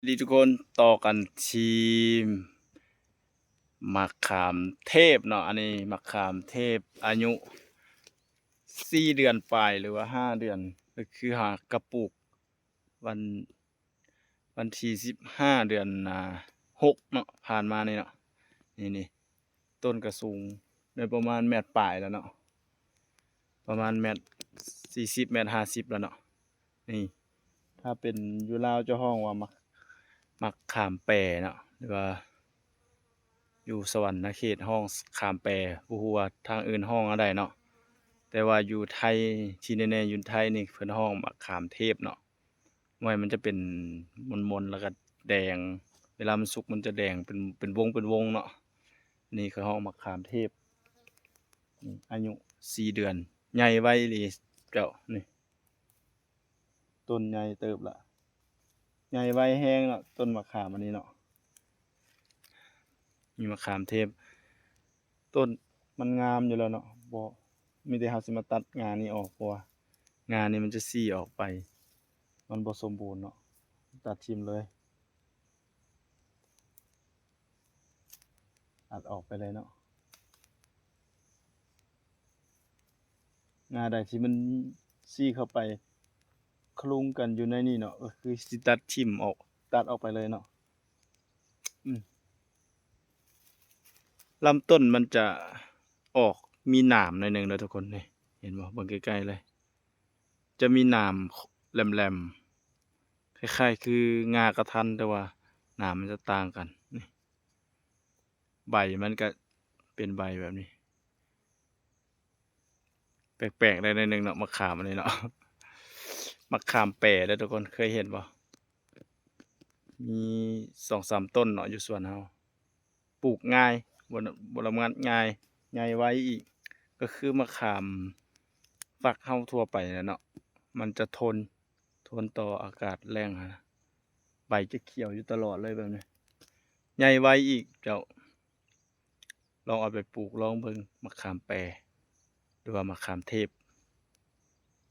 ດີທຸກຄົນ ຕໍ່ກັນທີ່ໝາກຂາມເທບເນາະ. ອັນນີ້ໝາກຂາມເທບອາຍຸສີ່ເດືອນປາຍ ຫຼືວ່າຫ້າເດືອນ ກໍຄືຫາກະປູກວັນ ວັນທີສິບຫ້າ ເດືອນ ອ່າ ຫົກເນາະ ຜ່ານມານີ້ເນາະ. ນີ້ໆ ຕົ້ນກະສູງໄດ້ປະມານແມັດປາຍແລ້ວເນາະ ປະມານແມັດສີ່ສິບ ແມັດຫ້າສິບແລ້ວເນາະ. ນີ້ ຖ້າເປັນຢູ່ລາວຈະຮ້ອງວ່າໝາກ ໝາກຂາມແປເນາະ ຫຼືວ່າຢູ່ສະຫວັນນະເຂດຮ້ອງຂາມແປ ບໍ່ຮູ້ວ່າທາງອື່ນຮ້ອງແນວໃດເນາະ. ແຕ່ວ່າຢູ່ໄທ ທີ່ແນ່ໆ ຢູ່ໄທນີ້ເພິ່ນຮ້ອງໝາກຂາມເທບເນາະ. ໜ່ວຍມັນຈະເປັນມົນໆ ແລ້ວກໍແດງ ເວລາມັນສຸກມັນຈະແດງເປັນ ເປັນວົງເປັນວົງເນາະ. ນີ້ເຂົາຮ້ອງໝາກຂາມເທບ ອາຍຸສີ່ເດືອນ ໃຫຍ່ໄວອີ່ຫຼີເຈົ້າ. ນີ້ ຕົ້ນໃຫຍ່ເຕີບລະ ໃຫຍ່ໄວແຮງເນາະ ຕົ້ນໝາກຂາມອັນນີ້ເນາະ. ມີໝາກຂາມເທບ ຕົ້ນມັນງາມຢູ່ແລ້ວເນາະ ບໍ່ ມີແຕ່ເຮົາຊິມາຕັດງ່ານີ້ອອກ ເພາະວ່າງ່ານີ້ມັນຈະຊີ້ອອກໄປ ມັນບໍ່ສົມບູນເນາະ ຕັດຖິ້ມເລີຍ ຕັດອອກໄປເລີຍເນາະ. ງ່າໃດທີ່ມັນຊີ້ເຂົ້າໄປຄະລຸງກັນຢູ່ໃນນີ້ເນາະ ກໍຄືຊິຕັດຖິ້ມອອກ ຕັດອອກໄປເລີຍເນາະ. ອືມ ລຳຕົ້ນມັນຈະອອກມີໜາມໜ້ອຍໜຶ່ງເດີທຸກຄົນ ນີ້ ເຫັນບໍ່? ເບິ່ງໃກ້ໆເລີຍ ຈະມີໜາມແຫຼມໆ ຄ້າຍໆຄືງ່າກະທັນ ແຕ່ວ່າໜາມມັນຈະຕ່າງກັນ. ນີ້ ໃບມັນກະເປັນໃບແບບນີ້ ແປກໆໄດ້ໜ້ອຍໜຶ່ງເນາະ ໝາກຂາມອັນນີ້ເນາະ. ໝາກຂາມແປເດີທຸກຄົນ ເຄີຍເຫັນບໍ່? ມີສອງສາມຕົ້ນເນາະ ຢູ່ສວນເຮົາ ປູກງ່າຍ ບໍ່ ບໍ່ລະໝັດງ່າຍ ໃຫຍ່ໄວອີກ ກໍຄືໝາກຂາມຝັກເຮົາທົ່ວໄປແຫຼະເນາະ. ມັນຈະທົນ ທົນຕໍ່ອາກາດແລ້ງຫັ້ນນະ ໃບຈະຂຽວຢູ່ຕະຫຼອດເລີຍແບບນີ້ ໃຫຍ່ໄວອີກເຈົ້າ. ລອງເອົາໄປປູກລອງເບິ່ງ ໝາກຂາມແປ ຫຼືວ່າໝາກຂາມເທບ